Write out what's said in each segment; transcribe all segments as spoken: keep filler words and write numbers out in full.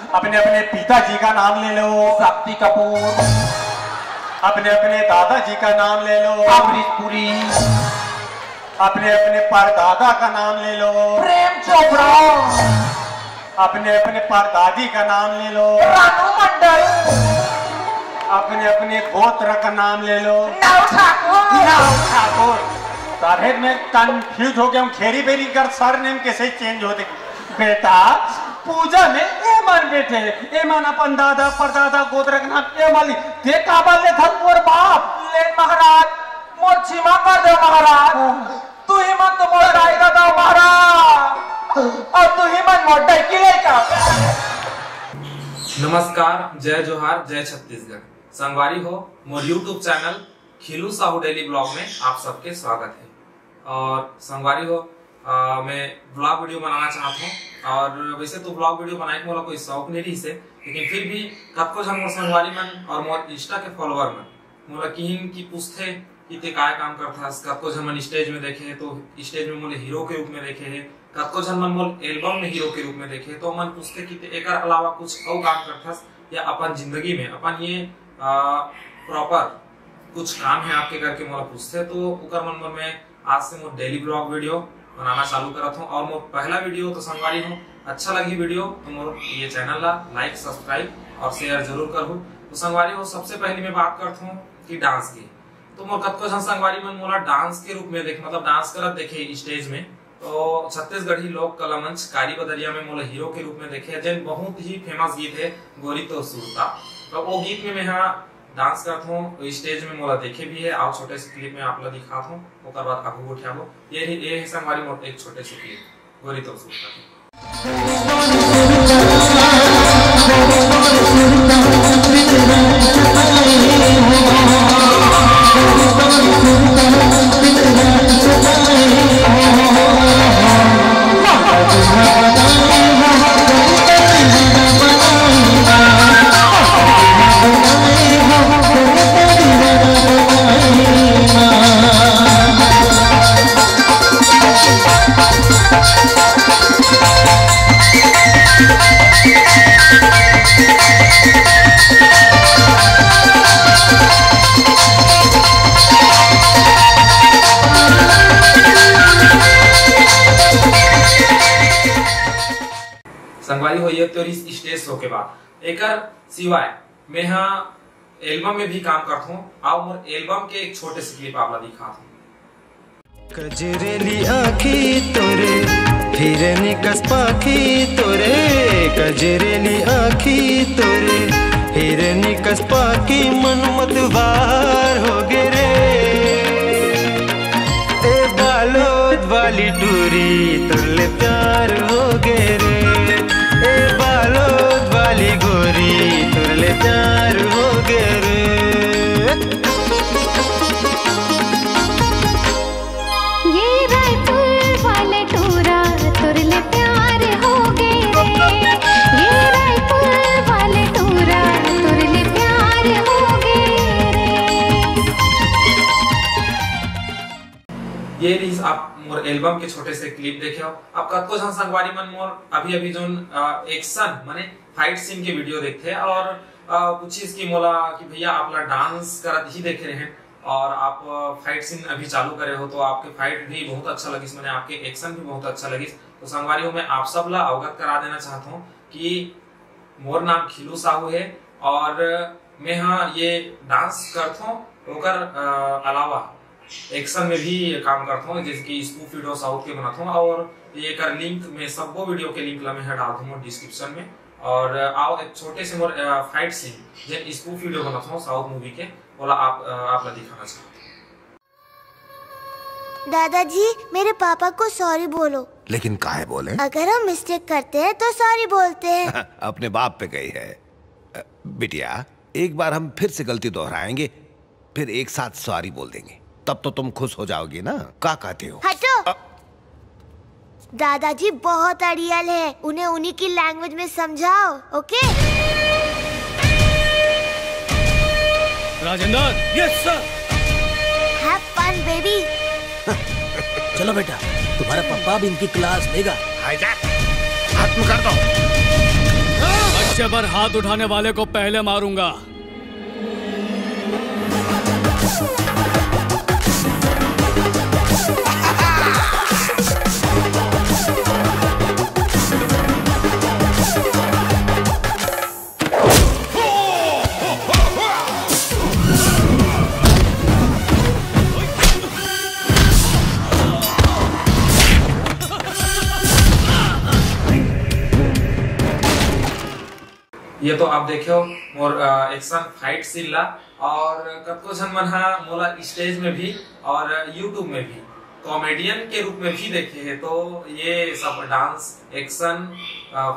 अपने अपने पिताजी का नाम ले लो। शक्ति कपूर। अपने अपने दादाजी का नाम ले लो। अमरीश पुरी। अपने अपने परदादा का नाम ले लो। प्रेम चोपड़ा। अपने अपने परदादी का नाम ले लो। रानू मंडल। अपने अपने गोत्र का नाम ले लो। नव ठाकुर। नव ठाकुर। सारे मैं कंफ्यूज हो गया हूँ, खेरी बेरी कर सरनेम कैसे चेंज होते। बेटा, पूजा में एमन बैठे, एमन अपन दादा परदादा गोत्र के नाम एमन ली। ते काबर लेथस मोर बाप? ले महाराज, मोर क्षमा कर दे महाराज। तुही मन तो मोर दाई ददा हो महाराज, अउ तुही मन मोर डौकी लइका। नमस्कार, जय जोहार, जय छत्तीसगढ़। संगवारी हो, मोर YouTube channel Khilu Sahu daily blog में आप सबके स्वागत है। और संगवारी हो, अ, मैं ब्लॉग वीडियो बनाना चाहत हूँ, और वैसे तो ब्लॉग वीडियो बनाए के मोला कोई शौक नहीं रहिस हे, लेकिन फिर भी कतको झन मोर संगवारी मन और मोर इंस्टा के फॉलोअर मन मोला किहिन कि पूछथे कि ते काय काम करथस। कतको झन मन स्टेज में देखे हे तो स्टेज में मोला हीरो के रूप में देखे हे, कतको झन मन मोला एल्बम में हीरो के रूप में देखे हे, तो मन पूछथे कि ते एकर अलावा कुछ अउ काम करथस या अपन जिंदगी में अपन ये प्रॉपर कुछ काम है आपके करके मोला पूछथे, तो ओकर मन बर मैं आज से मोर डेली ब्लॉग वीडियो बनाना चालू करत हूँ। और मोर पहला वीडियो तो संगवारी हो, अच्छा लगही वीडियो तो मोर ये चैनल ला लाइक, सब्सक्राइब और शेयर जरूर करहू। तो संगवारी हो, सबसे पहले मैं बात करत हूँ कि डांस की। तो मोर कतको झन संगवारी मन मोला डांस के रूप में देखे, मतलब डांस करत देखे स्टेज में, तो छत्तीसगढ़ी लोक कला मंच कारी बदरिया में मोला हीरो के रूप में देखे, जेन बहुत ही फेमस गीत है गोरी तोर सुरता। तो वो गीत में मैं हा डांस करत हूँ, स्टेज में मोला देखे भी है। आओ छोटे से क्लिप में आप ला दिखात हूँ, ओकर बाद आगू गोठियाबो। ये ही, ये है संगवारी मोर एक छोटे से क्लिप गोरी तोर सुरता। संगवारी हो, ये तो रहिस स्टेज शो के बात। एकर सिवाय मैं हा एल्बम में भी काम करथों। आओ मोर एल्बम के एक छोटे से क्लिप आप ला दिखात हूँ। कजरेली आँखी तोरे, हिरनी कस पाखी तोरे। कजरेली आँखी तोरे, हिरनी कस पाखी, मन मतवार हो गे रे। ए बालोद वाली टूरी, तोर ले प्यार हो गे रे। ए बालोद वाली गोरी, तोर ले प्यार हो गे रे। ये रायपुर वाले टूरा, तोर ले प्यार हो गे रे। ये रायपुर वाले टूरा, तोर ले प्यार हो गे रे। ये रहिस आप मोर एल्बम के छोटे से क्लिप देखे हो। अब कतको झन संगवारी मन मोर अभी अभी जोन एक्शन माने फाइट सीन के वीडियो देखथे और अ, पूछिस कि मोला कि भैया आप ला डांस करत ही देखे रहे हैं और आप फाइट सीन अभी चालू करे हो, तो आपके फाइट भी बहुत अच्छा लगिस, माने आपके एक्शन भी बहुत अच्छा लगिस। तो संगवारी हो, मैं आप सब ला अवगत करा देना चाहता हूँ कि मोर नाम खिलू साहू है और मैं हा ये डांस करथों, ओकर अ, अलावा एक्शन में भी काम करथों, जैसे कि स्पूफ वीडियो साउथ के बनाथों और ये कर लिंक में, सबो वीडियो के लिंक ला मैं हा डाल दूंगा डिस्क्रिप्शन में। और आओ एक छोटे से मोर फाइट सीन, जे स्पूफ वीडियो बनाथों साउथ मूवी के, ओला आप अ, आप ला दिखाना चाहथों। दादाजी, मेरे पापा को सॉरी बोलो। लेकिन काहे बोले? अगर हम मिस्टेक करते हैं तो सॉरी बोलते हैं। अपने बाप पे गई है। अ, बिटिया, एक बार हम फिर से गलती दोहराएंगे, फिर एक साथ सॉरी बोल देंगे, तब तो तुम खुश हो जाओगी ना? क्या कहते हो? हटो। अ- दादाजी बहुत अड़ियल है, उन्हें उन्हीं की लैंग्वेज में समझाओ। Okay? Rajendra. Yes sir. Have fun, baby. चलो बेटा, तुम्हारा पापा अब इनकी क्लास लेगा। हाईजैक, खत्म कर दो। बच्चे पर हाथ उठाने वाले को पहले मारूंगा। ये तो आप देखे हो मोर एक्शन फाइट सीन ला। और कतको झन मन हा मोला स्टेज में भी और यूट्यूब में भी कॉमेडियन के रूप में भी देखे हैं। तो ये सब डांस, एक्शन,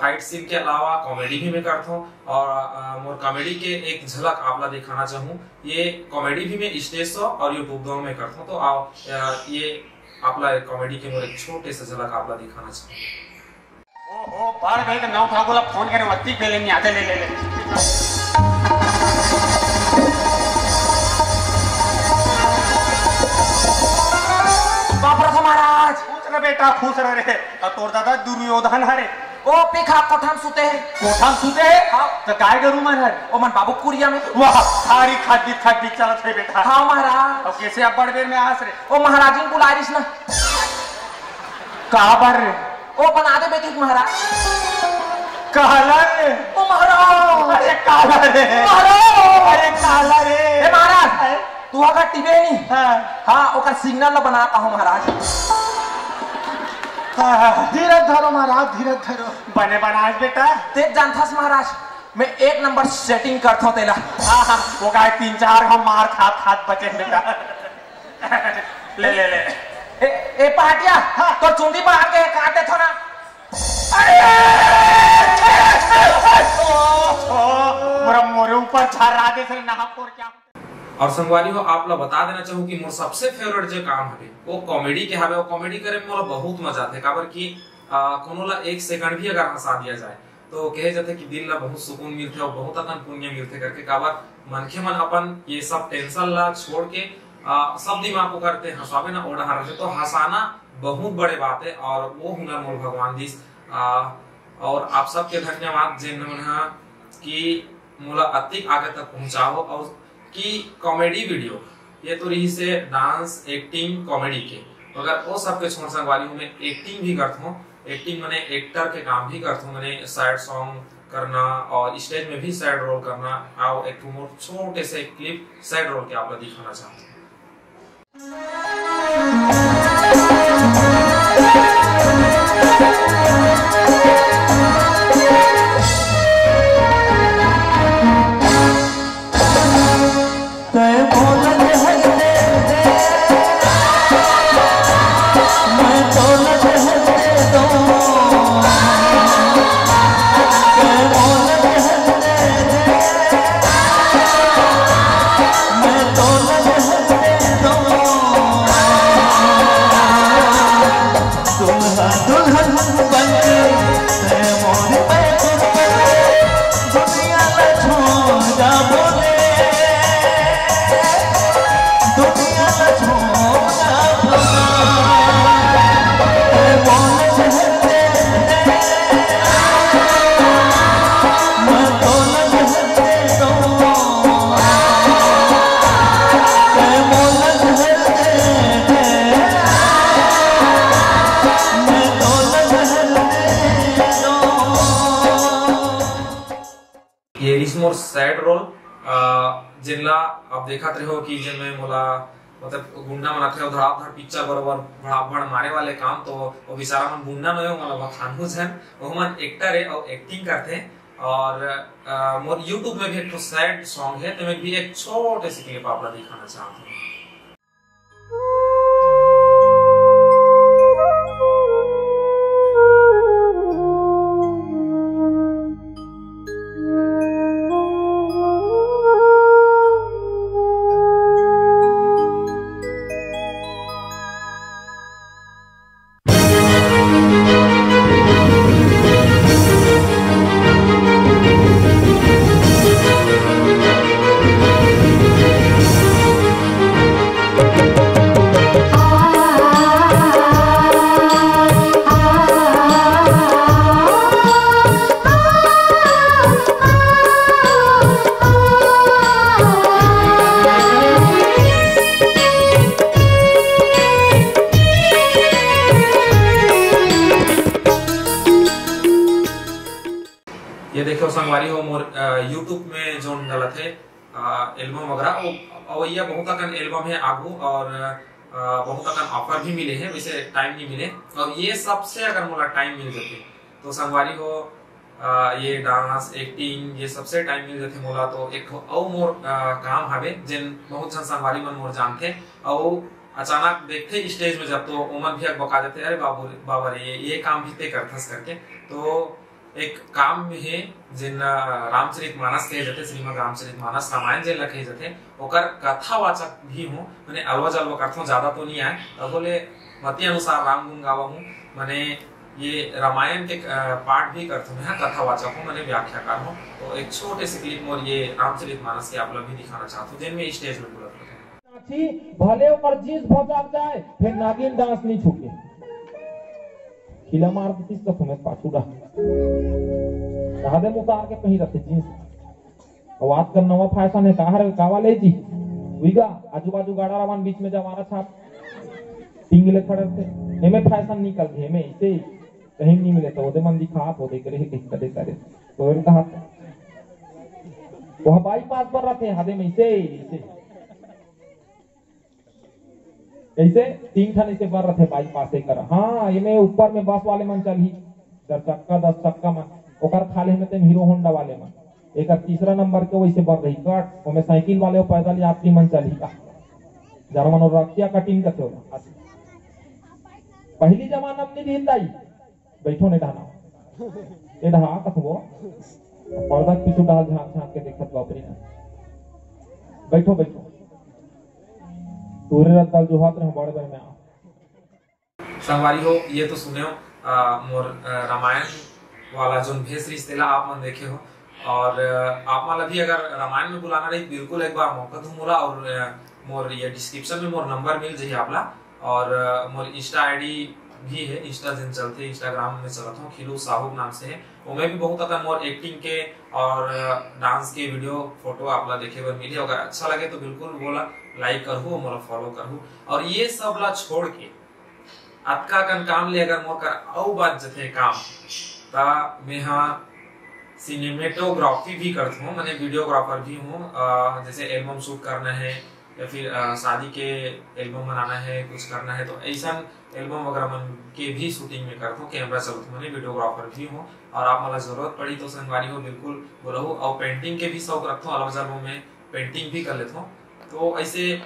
फाइट सीन के अलावा कॉमेडी भी मैं करता हूँ। और अ, मोर कॉमेडी के एक झलक आप ला दिखाना चाहूँ। ये कॉमेडी भी मैं स्टेज शो और यूट्यूब दोनों में करता हूँ। तो आओ, अ, ये आप ला कॉमेडी के मोर एक छोटे से झलक आप ला दिखाना चाहूँ। ओ, ओ, बाढ़ गई तो नौ ठाकुर ला फोन करे, वत्ती बेले नहीं आते, ले, ले, ले। बाप रे महाराज। खुश रह बेटा, खुश रह रे। और तोर दादा दुर्योधन हरे। ओ, पीखा कोठा में सुते है। कोठा में सुते है? हाँ। तो गाय गरू मन हर? ओ मन बाबू कुरिया में। वाह, थारी खड्डी खड्डी चलत है बेटा। हाँ महाराज। अब कैसे अब बड़ बेर में आस रे? ओ महाराज जी बुला रही ना। का बर रे? ओ बना दे बेटी महाराज। कहला रे? ओ महाराज। अरे काला रे? महाराज। अरे काला रे? ए महाराज, अरे? तू अगर टिबे नहीं। हाँ। हाँ, ओकर सिग्नल ला बना पाहूँ महाराज। हाँ, हाँ, धीरज धरो महाराज, धीरज धरो। बने बनाए बेटा। तेज जानथस महाराज, मैं एक नंबर सेटिंग करता हूँ तेला। हाँ, हाँ, वो गाय तीन चार हम मार खात खात बचे बेटा। ले, ले, ले। ए, ए पहाटिया, हाँ। तो चुंदी बांध के काट देथो ना। अरे! ओ, ओ, मोरा मोरे ऊपर छर्रा दे से नहा कोर क्या? और संगवारी हो, आप ला बता देना चाहूँ कि मोर सबसे फेवरेट जो काम हवे, वो कॉमेडी के हवे। वो कॉमेडी करे में मोला बहुत मजा आथे, काबर कि, आ, कोनो ला एक सेकंड भी अगर हंसा दिया जाए, तो कहे जाथे कि दिल ला बहुत सुकून मिलथे और बहुत अकन पुण्य मिलथे करके। काबर मनखे मन अपन ये सब टेंशन ला छोड़ के, आ, सब दिमाग को करते हंसावे ना, ओ डहार रथे। तो हंसाना बहुत बड़े बात है और वो हुनर मोल भगवान दिस। आ, और आप सबके धन्यवाद, जेन मन हा कि मोला अतिक आगे तक पहुंचाओ और कि कॉमेडी वीडियो ये तो रही से डांस, एक्टिंग, कॉमेडी के, मगर वो सबके छोड़ संगवारी हूँ, मैं एक्टिंग भी करता हूँ। एक्टिंग मैंने एक्टर के काम भी करता हूँ, मैंने सैड सॉन्ग करना और स्टेज में भी सैड रोल करना। आओ एक ठो मोर छोटे से क्लिप सैड रोल के आप ला दिखाना चाहता हूँ। ये रिस मोर सैड रोल, अ, जेन ला आप देखत रहो कि जेन में मोला, मतलब, गुंडा मन आथे, धड़ाधड़ पिक्चर बरोबर भड़ाभड़ मारे वाले काम, तो वो बेचारा मन गुंडा नोहे, ओमन ला बखानहू झन, वो मन एक्टर है और एक्टिंग करथे। और, अ, मोर यूट्यूब में भी एक ठो सैड सॉन्ग है, तो मैं भी एक छोटे से क्लिप आप ला दिखाना चाहता हूँ। ये देखो संगवारी हो, मोर अ, YouTube में जोन डलत हे अ, एल्बम वगैरह, वो अवैया बहुत अकन एल्बम हे आगू, और अ, बहुत अकन ऑफर भी मिले हे, वैसे टाइम नहीं मिले। और ये सबसे अगर मोला टाइम मिल जाते तो संगवारी हो, अ, ये डांस, एक्टिंग, ये सबसे टाइम मिल जाते मोला। तो एक ठो अउ मोर अ, काम हवे जेन बहुत झन संगवारी मन मोर जानथे, अउ अचानक देखते स्टेज में जब तो ओमन भी अकबका जाते, "अरे बाबू रे, बाबा रे, ये, ये काम भी ते करथस?" करके। तो एक काम में हे जेन रामचरित मानस कहे जाथे, श्रीमद रामचरित मानस रामायण जेन ला कहे जाथे, ओकर कथावाचक भी हूँ, माने अलवा जलवा करथों, ज्यादा तो नहीं आए। तब बोले मती अनुसार राम गुण गावा हूँ, माने ये रामायण के अ, पाठ भी करथों मैं, हाँ, कथावाचक हूँ, माने व्याख्याकार हूँ। तो एक छोटे से क्लिप मोर ये रामचरित मानस के आप लोग भी दिखाना चाहता हूँ, जेन में स्टेज में बोलत रहते हैं। नाची, भले ओकर जींस भचाक जाए, फिर नागिन डांस नहीं छूटे। खिला मार देतिस तो तुम्हें पाछू डा। कहा दे मुतार के कहीं रखे जींस। अउ आजकल नवा फैशन हे, का हरे, का वाले जी? उइगा, आजू बाजू गाड़ा रवन, बीच में जवारा छाप। टिंग ले खड़े थे। एमे फैशन निकल गए, एमे इसे कहीं नहीं मिले, तो ओदे मन दिखा, ओदे करे, कहीं कदे करे। तो एम कहा, वह बाईपास पर रखे, हदे में इसे, इसे। ऐसे तीन ठन ऐसे बर रथे बाईपास एकर। हाँ, एमे ऊपर में बस वाले मन चलही, चार चक्का, दस चक्का मन, ओकर खाले में तेम हीरो होंडा वाले मन। एकर तीसरा नंबर के वैसे बर रही कट, ओमे साइकिल वाले अउ पैदल यात्री मन चलही का। जर्मन और रखिया कटिंग कथे ओला। पहली जमाना में नहीं दाई, बैठो ने डहाना। ए डहा कथबो। पर्दा के पीछू डाल झांक झांक के देखत बापरी ना। बैठो, बैठो। तोरे रद्दल जो हाथ रह बड़े बड़े में आ। संगवारी हो, ये तो सुने हो, अ, मोर, अ, रामायण वाला जोन भेष रिहिस तेला आप मन देखे हो। और, अ, आप मन ला भी अगर रामायण में बुलाना रही, बिल्कुल एक बार मौका दू मोला। और, अ, मोर ये डिस्क्रिप्शन में मोर नंबर मिल जाही आप ला। और, अ, मोर इंस्टा आईडी भी है, इंस्टा जिन चलते, इंस्टाग्राम में चलत हूँ, खिलू साहू नाम से है। ओमे भी बहुत अकन मोर एक्टिंग के और, अ, डांस के वीडियो, फोटो आप ला देखे बर मिली। अगर अच्छा लगे तो बिल्कुल मोला लाइक करहू, मोला फॉलो करहू। और ये सब ला छोड़ के अतका कन काम ले अगर मोर कर अउ बात जथे काम, त मेहा सिनेमेटोग्राफी भी करथों, माने वीडियोग्राफर भी हूँ। अ, जैसे एल्बम शूट करना है या फिर, अ, शादी के एल्बम बनाना है, कुछ करना है, तो ऐसा एल्बम वगैरह मन के भी शूटिंग में करथों, कैमरा चलाथों, माने वीडियोग्राफर भी हूँ। और आप मन ला जरूरत पड़ी तो संगवारी हो बिल्कुल बोलहू। और पेंटिंग के भी शौक रखथों, अलग एल्बम में पेंटिंग भी कर लेथों। तो ऐसे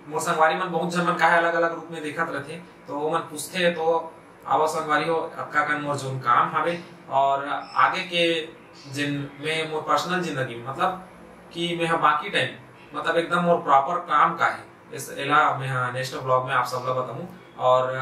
मोर संगवारी मन बहुत झन मन काहे अलग-अलग रूप में देखत रथे, तो ओमन पूछथे, तो आवा संगवारी हो, अतका कन मोर जोन काम हावे। और आगे के जिन में मोर पर्सनल जिंदगी में, मतलब कि मैं ह बाकी टाइम, मतलब एकदम मोर प्रॉपर काम का है, इस एला मैं ह नेक्स्ट व्लॉग में आप सब ला बताऊं। और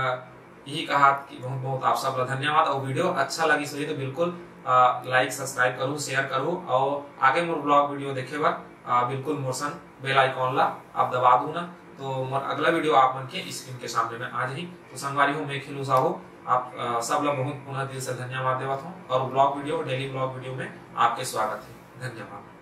यही कहा कि बहुत बहुत आप सब ला धन्यवाद। और वीडियो अच्छा लगी सही तो बिल्कुल, अ, लाइक, सब्सक्राइब करू, शेयर करू, और आगे मोर व्लॉग वीडियो देखे बर, अ, बिल्कुल मोर संग बेल आइकॉन ला आप दबा दू ना, तो मोर अगला वीडियो आप मन के स्क्रीन के सामने में आ जाही। तो संगवारी हो, मैं खिलू साहू, आप, अ, सब ला बहुत पुनः दिल से धन्यवाद देवत हूँ, और vlog video, daily vlog video में आपके स्वागत है। धन्यवाद।